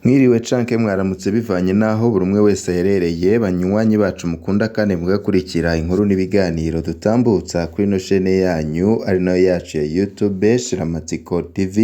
Mwiriwe canke mwaramutse bivanye n'aho buri umwe wese aherereye, banywanyi bacu mukunda kandi mugakurikira inkuru n'ibiganiro dutambutsa kuri ino shene yanyu ari nayo yacu ya YouTube Shiramatsiko TV.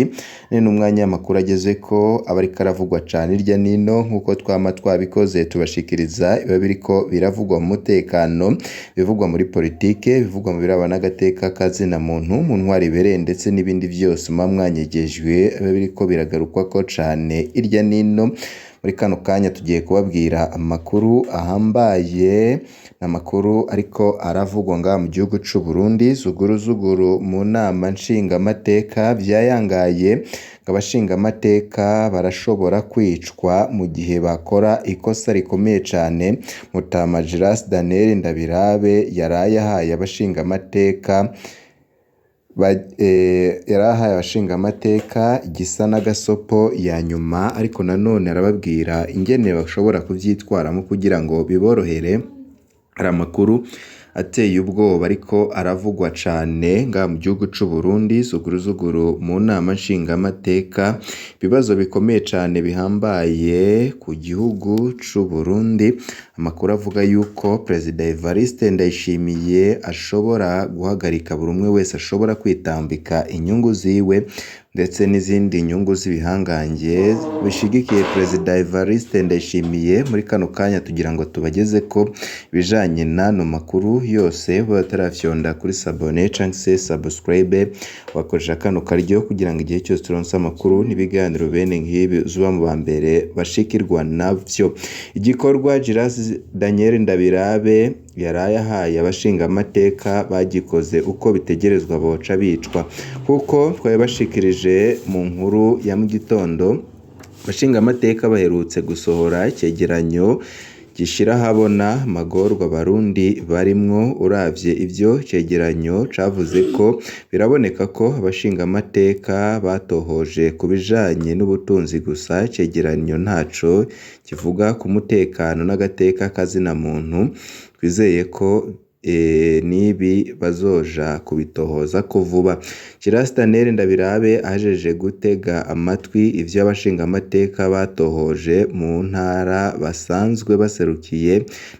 Ni n'umwanya w'amakuru agezeko aba ariko aravugwa cane hirya nino, nk'uko twama twabikoze tubashikiriza ibiba biriko biravugwa mu mutekano, ibivugwa muri politike, ibivugwa mu biraba n'agateka ka zina muntu, mu ntwaro ibereye ndetse n'ibindi vyose muba mwanyegejwe biba biriko biragarukwako cane hirya nino. Muri kano kanya tugiye kubabwira amakuru ahambaye, amakuru ariko aravugwa ngaha mu gihugu c'u Burundi, zuguruzuguru mu nama nshingamateka vyayangaye ngo abashingamateka barashobora kwicwa mu gihe bakora ikosa rikomeye cane. Mutama Giras Daniel Ndabirabe yaraye ahaye abashingamateka igisa n'agasopo ya nyuma, ariko nanone arababwira ingene bashobora kuvyitwaramwo kugira ngo biborohere. Hari amakuru ateye ubwoba ariko aravugwa cane ngaha mu gihugu c'u Burundi, zuguruzuguru mu nama nshingamateka, ibibazo bikomeye cane bihambaye ku gihugu c'u Burundi. Amakuru avuga yuko Perezida Evariste Ndayishimiye ashobora guhagarika buri umwe wese ashobora kwitambika inyungu ziwe ndetse n'izindi nyungu z'ibihangange bishigikiye Perezida Evariste Ndayishimiye. Muri kano kanya tugira ngo tubagezeko ibijanye n'ano makuru yose, batarafyonda kuri sabone canke se subscribe, wakoresha kano karyo kugira ngo igihe cyose turonse amakuru n'ibiganiro bene nk'ibi uzoba mu ba mbere bashikirwa navyo. Igikorwa Giras Daniel Ndabirabe yaraye ahaye abashingamateka bagikoze uko bitegerezwa boca bicwa, kuko twabibashikirije mu nkuru ya mu gitondo. Abashingamateka baherutse gusohora icegeranyo gishira ahabona amagorwa abarundi barimwo. Uravye ivyo cegeranyo cavuze ko biraboneka ko abashingamateka batohoje ku bijanye n'ubutunzi gusa, icegeranyo ntaco kivuga ku mutekano n'agateka ka zina muntu. Twizeye ko n'ibi bazoja kubitohozako vuba. Giras Daniel Ndabirabe ahejeje gutega amatwi ivyo abashingamateka batohoje mu ntara basanzwe baserukiye,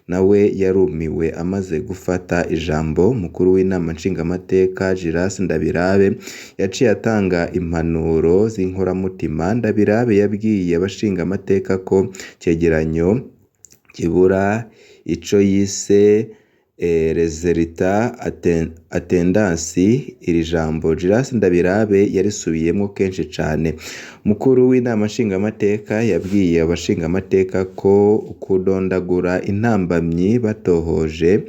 nawe yarumiwe amaze gufata ijambo. Umukuru w'inama nshingamateka Giras Ndabirabe yaciye atanga impanuro z'inkoramutima. Ndabirabe yabwiye abashingamateka ko icegeranyo kibura ico yise resultat attendance. Iri jambo Giras Ndabirabe yarisubiyemwo kenshi cane. Umukuru w'inama nshingamateka yabwiye abashingamateka ko kudondagura intambamyi batohoje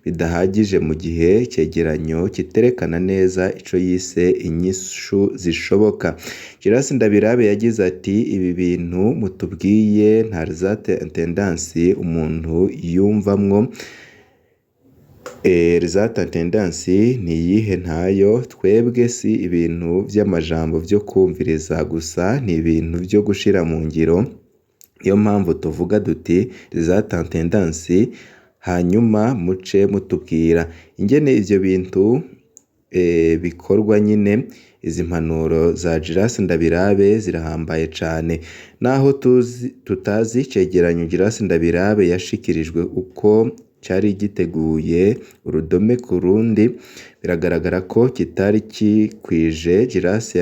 bidahagije mu gihe icegeranyo kiterekana neza ico yise inyishu zishoboka. Giras Ndabirabe yagize ati: "Ibi bintu mutubwiye nta resultat attendance umuntu yumvamwo. Resultat attendance niyihe? Ntayo. Twebwe si ibintu vy'amajambo vyo kwumviriza gusa, ni ibintu vyo gushira mu ngiro. Niyo mpamvu tuvuga duti resultat attendance, hanyuma muce mutubwira ingene ivyo bintu bikorwa nyene." Izi mpanuro za Giras Ndabirabe zirahambaye cane. Naho tutazi icegeranyo Giras Ndabirabe yashikirijwe uko cari giteguye urudome ku rundi, biragaragara ko kitari kikwije. Giras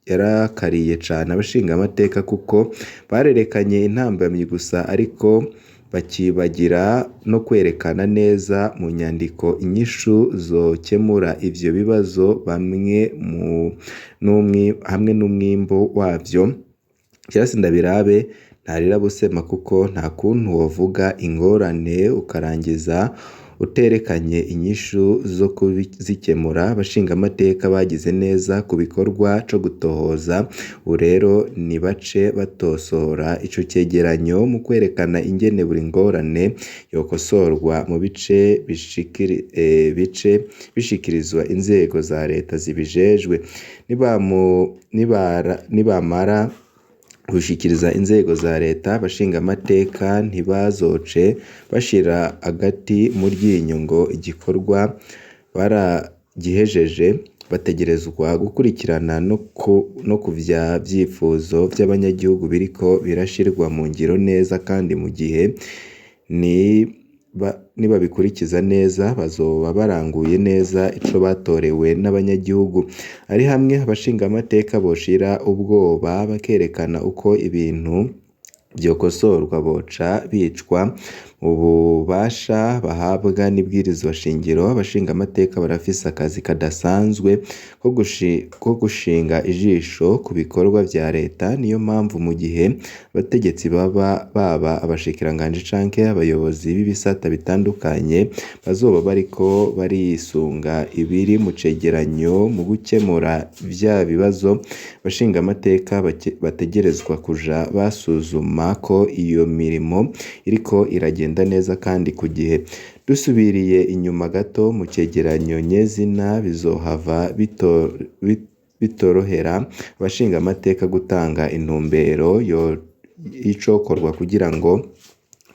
yarakariye cane abashingamateka kuko barerekanye intambamyi gusa, ariko bakibagira no kwerekana neza mu nyandiko inyishu zokemura ivyo bibazo hamwe n'umwimbu wavyo. Giras Ndabirabe ntarira busema kuko nta kuntu wovuga ingorane ukarangiza uterekanye inyishu zo kuzikemura. Abashingamateka bagize neza ku bikorwa co gutohoza, ubu rero nibace batosora ico cegeranyo mu kwerekana ingene buri ngorane yokosorwa mu bice bishikirizwa inzego za leta zibijejwe. Nibamara gushikiriza inzego za leta, abashingamateka ntibazoce bashira agati mu ryinyo ngo igikorwa baragihejeje. bategerezwa gukurikirana no kuvya vyifuzo vy'abanyagihugu biriko birashirwa mu ngiro neza, kandi mu gihe nibabikurikiza neza bazoba baranguye neza ico batorewe n'abanyagihugu. Ari hamwe abashingamateka boshira ubwoba bakerekana uko ibintu vyokosorwa, boca bicwa mu bubasha bahabwa n'ibwirizwa shingiro. Abashingamateka barafise akazi kadasanzwe ko gushinga ijisho ku bikorwa vya leta. Niyo mpamvu mu gihe abategetsi baba abashikiranganji canke abayobozi b'ibisata bitandukanye bazoba bariko barisunga ibiri mu cegeranyo mu gukemura vya bibazo, abashingamateka bategerezwa kuja basuzuma ko iyo mirimo iriko iragenda neza kandi ku gihe. Dusubiriye inyuma gato mu cegeranyo nyezina, bizohava bitorohera abashingamateka gutanga intumbero y'icokorwa kugira ngo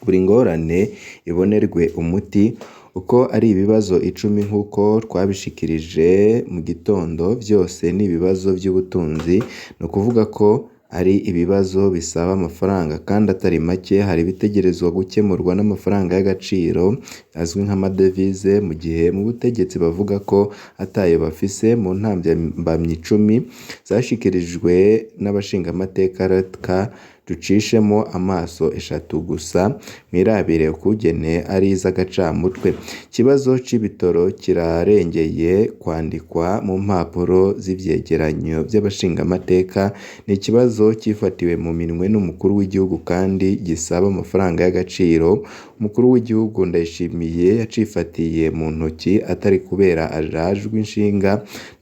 buri ngorane ibonerwe umuti. Uko ari ibibazo 10 nk'uko twabishikirije mu gitondo, vyose ni ibibazo vy'ubutunzi, ni ukuvuga ko ari ibibazo bisaba amafaranga kandi atari make. Hari ibitegerezwa gukemurwa n'amafaranga y'agaciro azwi nk'amadevize, mu gihe mu butegetsi bavuga ko atayo bafise. Mu ntambamyi 10 zashikirijwe n'abashingamateka, reka ducishemo amaso 3 gusa mwirabire ukungene ari iz'agacamutwe. Ikibazo c'ibitoro kirarengeye kwandikwa mu mpapuro z'ivyegeranyo vy'abashingamateka. Ni ikibazo cifatiwe mu minwe n'umukuru w'igihugu kandi gisaba amafaranga y'agaciro. Umukuru w'igihugu Ndayishimiye yacifatiye mu ntoki, atari kubera arajwe inshinga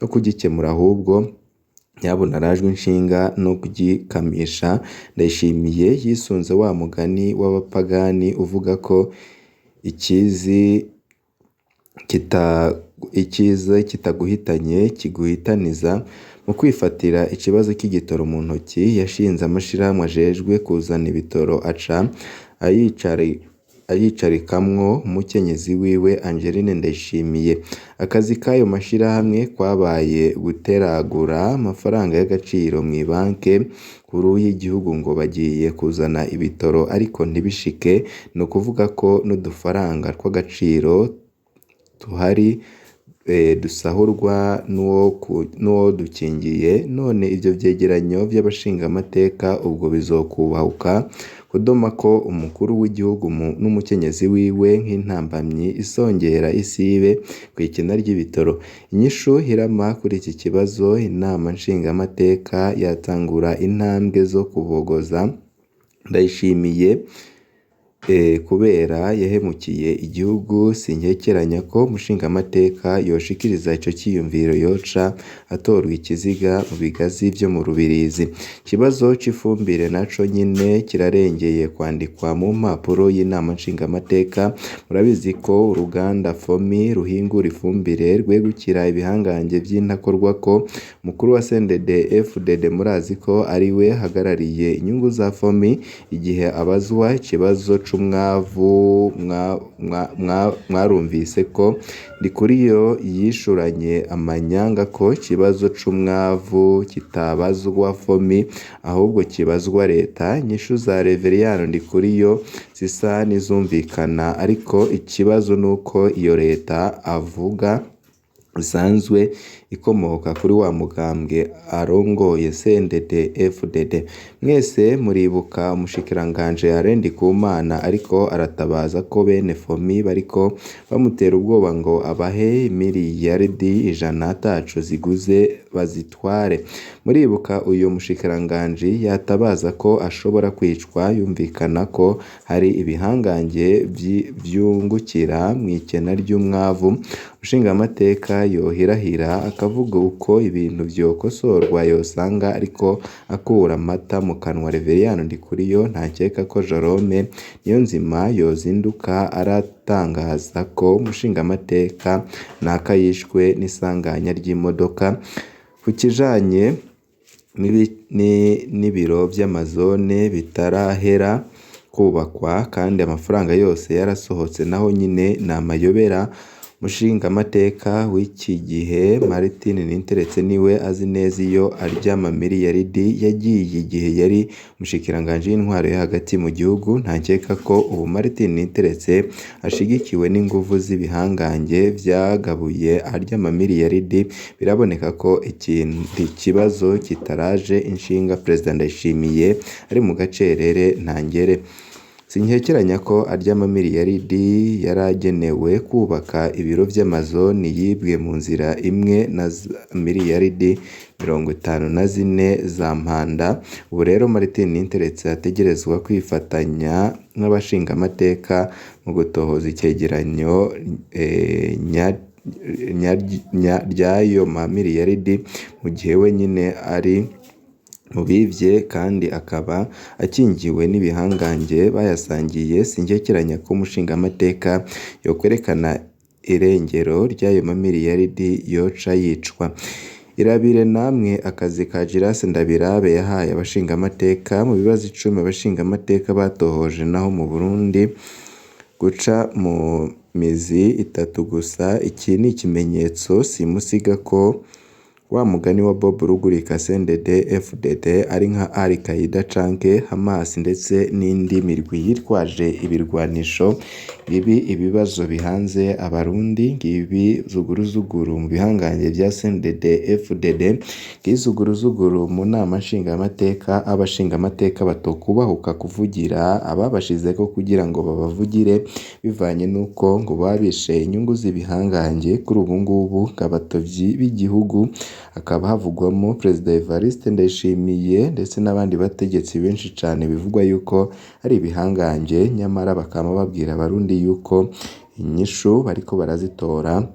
no kugikemura, ahubwo nyabuna arajwe inshinga no kugikamisha. Ndayishimiye yisunze wa mugani w'abapagani uvuga ko ikiza kitaguhitanye kiguhitaniza. Mu kwifatira ikibazo c'igitoro mu ntoki, yashinze amashirahamwe ajejwe kuzana ibitoro, aca ayicarikamwo umukenyezi wiwe Angeline Ndayishimiye. Akazi k'ayo mashirahamwe kwabaye guteragura amafaranga y'agaciro mw'ibanke nkuru y'igihugu ngo bagiye kuzana ibitoro, ariko ntibishike. Ni ukuvuga ko n'udufaranga tw'agaciro tuhari dusahurwa n'uwodukingiye. None ivyo vyegeranyo vy'abashingamateka ubwo bizokubahuka kudomako umukuru w'igihugu n'umukenyezi wiwe nk'intambamyi isongera isibe kw'ikena ry'ibitoro? Inyishu irama kuri iki kibazo, inama nshingamateka yatangura intambwe zo kubogoza Ndayishimiye kubera yahemukiye igihugu. Sinkekeranya ko umushingamateka yoshikiriza ico ciyumviro yoca atorwa ikiziga mu bigazi vyo mu Rubirizi. Ikibazo c'ifumbire naco nyene kirarengeye kwandikwa mu mpapuro y'inama nshingamateka. Murabizi ko uruganda FOMI ruhingura ifumbire rwegukira ibihangange vy'intakorwako. Umukuru wa CNDD FDD murazi ko ariwe ahagarariye inyungu za FOMI. Igihe abazwa ikibazo c'umwavu, mwarumvise ko Ndikuriyo yishuranye amanyanga ko ikibazo c'umwavu kitabazwa FOMI ahubwo kibazwa leta. Inyishu za Reveriyano Ndikuriyo zisa n'izumvikana, ariko ikibazo nuko iyo leta avuga isanzwe ikomoka kuri wa mugambwe arongoye CNDD FDD. Mwese muribuka umushikiranganji Alain Ndikumana ariko aratabaza ko bene FOMI bariko bamutera ubwoba ngo abahe imiriyaridi 100 ataco ziguze bazitware. Muribuka uyo mushikiranganji yatabaza ko ashobora kwicwa, yumvikana ko hari ibihangange vyungukira mw'ikena ry'umwavu. Umushingamateka yohirahira akavuga uko ibintu vyokosorwa, yosanga ariko akura amata mu kanwa Reveriyano Ndikuriyo. Ntakeka ko Jerome Niyonzima yozinduka aratangaza ko umushingamateka naka yishwe n'isanganya ry'imodoka. Ku kijanye n'ibiro vy'amazone bitarahera kubakwa kandi amafaranga yose yarasohotse, naho nyene ni amayobera. Umushingamateka w'iki gihe Martin Ninteretse niwe azi neza iyo arya mamiliyaridi yagiye igihe yari umushikiranganji w'intwaro yo hagati mu gihugu. Ntankeka ko ubu Martin Ninteretse ashigikiwe n'inguvu z'ibihangange vyagabuye arya mamiliyaridi. Biraboneka ko ikindi kibazo kitaraje inshinga Perezida Ndayishimiye ari mu gacerere ntangere. Sinkekeranya ko arya mamiliyaridi yaragenewe kubaka ibiro vy'amazoni yibwe mu nzira imwe na miliyaridi 54 za Mpanda. Ubu rero Martin Ninteretse ategerezwa kwifatanya n'abashingamateka mu gutohoza icegeranyo ry'ayo mamiliyaridi, mu gihe we nyene ari mu bivye kandi akaba akingiwe n'ibihangange bayasangiye. Sinkekeranya ko umushingamateka yokwerekana irengero ry'ayo mamiliyaridi yoca yicwa. Irabire namwe akazi ka Giras Ndabirabe yahaye abashingamateka mu bibazo 10 abashingamateka batohoje naho mu Burundi guca mu mizi 3 gusa. Iki ni ikimenyetso simusiga ko wa mugani wa Bob Rugurika CNDD FDD ari nka Al Qaeda canke Hamas ndetse n'indi mirwi yitwaje ibirwanisho. Ngibi ibibazo bihanze Abarundi, ngibi zuguruzuguru mu bihangange vya CNDD FDD, ngiyi zuguruzuguru mu nama nshingamateka, abashingamateka batokubahuka kuvugira ababashizeko kugira ngo babavugire, bivanye n'uko ngo babishe inyungu z'ibihangange. Kuri ubu ngubu abatovyi b'igihugu hakaba havugwamo Perezida Evariste Ndayishimiye ndetse n'abandi bategetsi benshi cane bivugwa yuko ari ibihangange, nyamara bakaba babwira Abarundi yuko inyishu bariko barazitora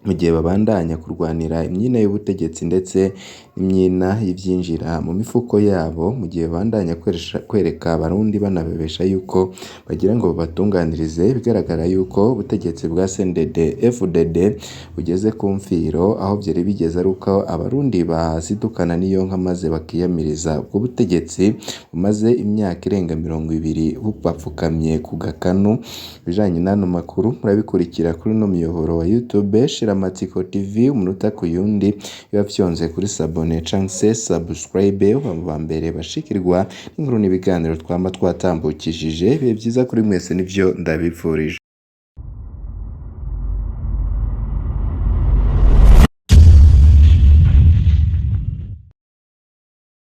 mu gihe babandanya kurwanira imyina y'ubutegetsi ndetse n'imyina y'ivyinjira mu mifuko yabo, mu gihe babandanya kwereka Abarundi banababesha yuko bagira ngo babatunganirize. Bigaragara yuko ubutegetsi bwa CNDD FDD bugeze ku mfiro, aho vyari bigeze ari uko Abarundi basidukana n'iyonka maze bakiyamiriza ubwo butegetsi bumaze imyaka irenga 20 bubapfukamye ku gakanu. Ibijanye n'ano makuru murabikurikira kuri uno muyoboro wa YouTube Shiramatsiko TV, umunota ku yundi biba vyonze kuri sabone canke subscribe, uba mu ba mbere bashikirwa n'inkuru n'ibiganiro twama twatambukishije. Ibihe vyiza kuri mwese nivyo ndabipfurije.